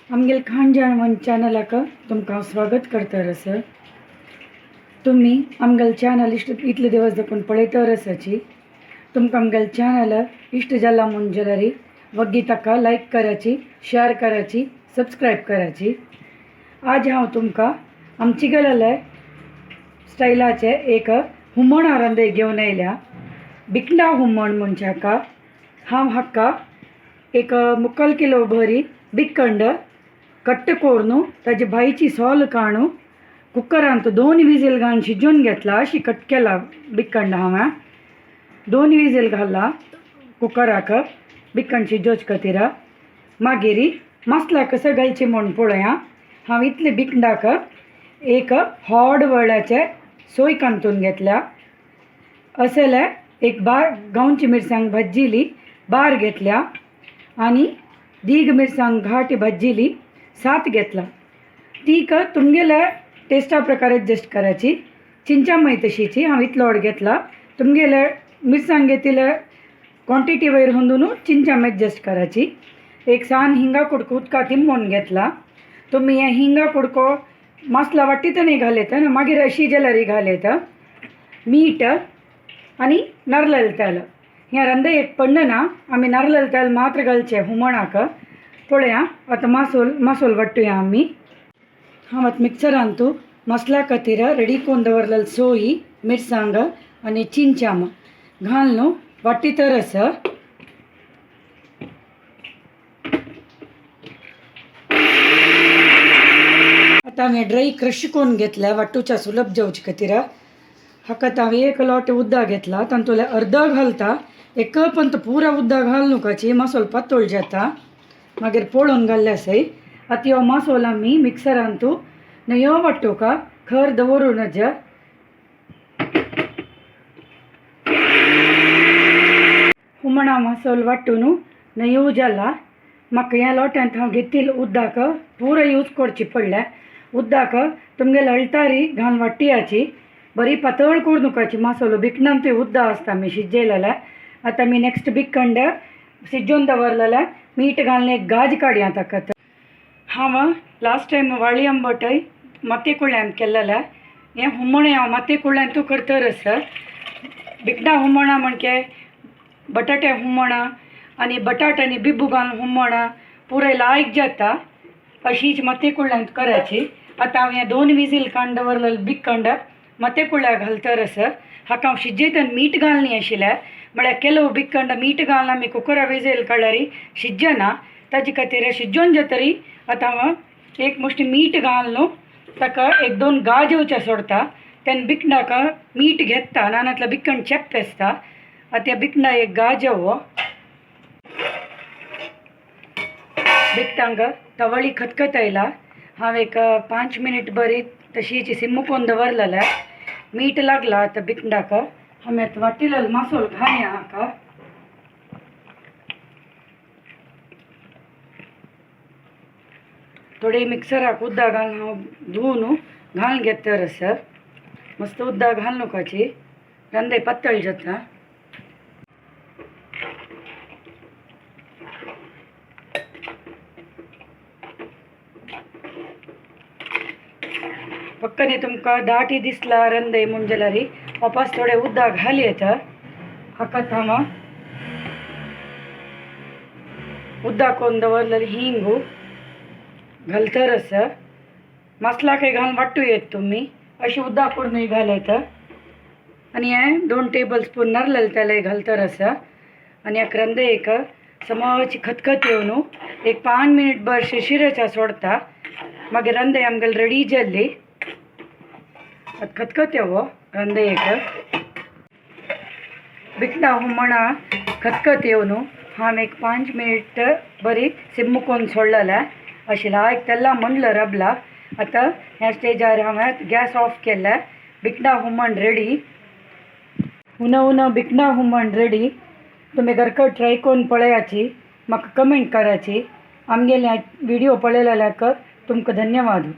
आमगेले खाण जेवण चॅनलाक तुमकां स्वागत करता सर। तुमी आमगेले चॅनल इश्ट इतले दिवस देखून पळयतर आसाची। तुमकां आमगेले चॅनल इश्ट जाला म्हूण जाल्यार वग्गी ताका लायक कराची, शेअर कराची, सबस्क्रायब कराची। आज हांव तुमकां आमची गेलेले स्टायलाचे एक हुमण रांदे घेवन आयल्या। बिकणा हुमण म्हणजे हाका हांव हाका एक मुक्काल किलो बरी बिकंड कट्ट करून ताजी भायची सोल काणू कुकरांत 2 विजील घालून शिजोवन घेतला। अशी कट केला बिकंड हांवें 2 विजील घाला कुकराक बिकंड शिजोवचे खातीर। मागीर मसला कसो घालचे म्हूण पळया। हांव इतले बिकंडाक एक हॉड वळाचे सोय कांतून घेतल्या। असले एक बार गांवची मिरसांग भाजिली बार घेतल्या आनी दीग मिरसांग घाट भाजिली 7 घेतला। तीक तुमगेल्या टेस्टा प्रकार एडजस्ट करायची। चिंचामय तशीची हांव इतलो ऑड घेतला। तुमगेल्या मिरसांग घेतल्या क्वांटिटी वयर होंदून चिंचाम एडजस्ट करायची। एक सान हिंगा कुडको उदका तिंबोवन घेतला। तुमी हे हिंगा कुडको मसला वाटीतनय घालयता ना मागीर अशी जाल्यारय घालयता। मीठ आनी नारल तेल ह्या रांदे एक पडना आमी नारल तेल मात्र घालचें हुमणाक। पळया आतां मासोल वांटुया आमी। हांव आतां मिक्सरांतू मसल्या खातीर रेडी करून दवरलेली सोय मिरसांग आनी चिंचाम घालून वाटीतर आसा। आतां हांवें ड्राय क्रश करून घेतल्या वाटूच्या सुलभ जावचे खातीर। हाका आतां हांवें एक लोट उदक घेतला, तातूंतलें अर्द घालता। एक कप पुरा उदक घालूं नकाची, मसोल पातळ जाता। मागीर पळोवन घाल्ले आसाय। आतां ह्यो मसोल आमी मिक्सरांतू न्हय वांटूका खर दवरूं नज। हुमणा मसोल वांटून न्हय जाला। म्हाका ह्या लोट्यांत हांव घेतिल्लें उदक पुरो यूज करचें पडलें। उदक तुमगेले अळतारी घालून वांटयाची बरी पातळ करूं नकाची। मसालो बिकणांतूय उदक आसता आमी शिजयलेलें। आतां आमी नेक्स्ट बिकंड शिजोवन दवरलेलें मीठ घालून एक गाज काडया ताका। हांव लास्ट टायम वाळी आंबटय माती कुळ्यांत केल्लेलें। हें हुमण हांव माती कुळ्यांतूय करतर आसा। बिकणां हुमणां म्हणजे बटाटे हुमणां आनी बटाट आनी बिबू घालून हुमणां पुराय लायक जाता। अशीच माती कुळ्यांत करायची। आतां हांव हें 2 विजील काडून दवरलेलें बिकंड माती कुळ्याक घालतर आसा। हाका हांव शिजयतना मीठ घालनी आशिल्लें, म्हळ्यार केलो बिकंड मीठ घालून आमी कुकरा विजील काडल्यार शिजना, ताजे खातीर शिजोवन जातरी आतां हांव एक मुश्टी मीठ घालून ताका 1-2 गाज येवचे सोडता। तेन्ना बिकणाक मीठ घेता नानांतल्या बिकण चेप आसता। आतां त्या बिकणा एक गाज येवो। बिकटांक तवळी खतखत आयला। हांव एक 5 मिनट बरी तशीच सिम्मुकोन दवरलेलें। मीठ लागला आतां बिकणाक। हांवें आतां वाटिल्लो मसोल घालया हाका। थोडे मिक्सराक उदक घालून हांव धुवन घालून घेतर आसा। मस्त उदक घालूं नकाची, रांदे पातळ जाता। पक्कने तुमकां दाटी दिसला रंदे म्हूण जाल्यार वापस थोडे उदक घाल येता। हाका हांव उदक करून दवरलेलें हिंगू घालतर आसा। मसला काय घालून वांटू येत तुमी, अशी उदक करूनय घाल येता। आनी हें 2 टेबल स्पून नारल तेलय घालतर आसा। आनी एक रंदे एक समज खतखत येवन एक 5 मिनट भर शिशिराच्या सोडता। मागीर रंदे आमगेले रेडी जाल्ली। आतां खतखत येवो रंदे एक बिकणां हुमणां खतखत येवन हांव एक 5 मिनट बरी सिम्मुकोन सोडलेलें। अशें लायक तेल्ला म्हणलं रबला। आतां ह्या स्टेजार हांवें गॅस ऑफ केलें। बिकणां हुमण रेडी। उना उना बिकणां हुमण रेडी। तुमी घरकट ट्राय करून पळयाची, म्हाका कमेंट कराची। आमगेले व्हिडिओ पळयलेल्याक तुमकां धन्यवाद।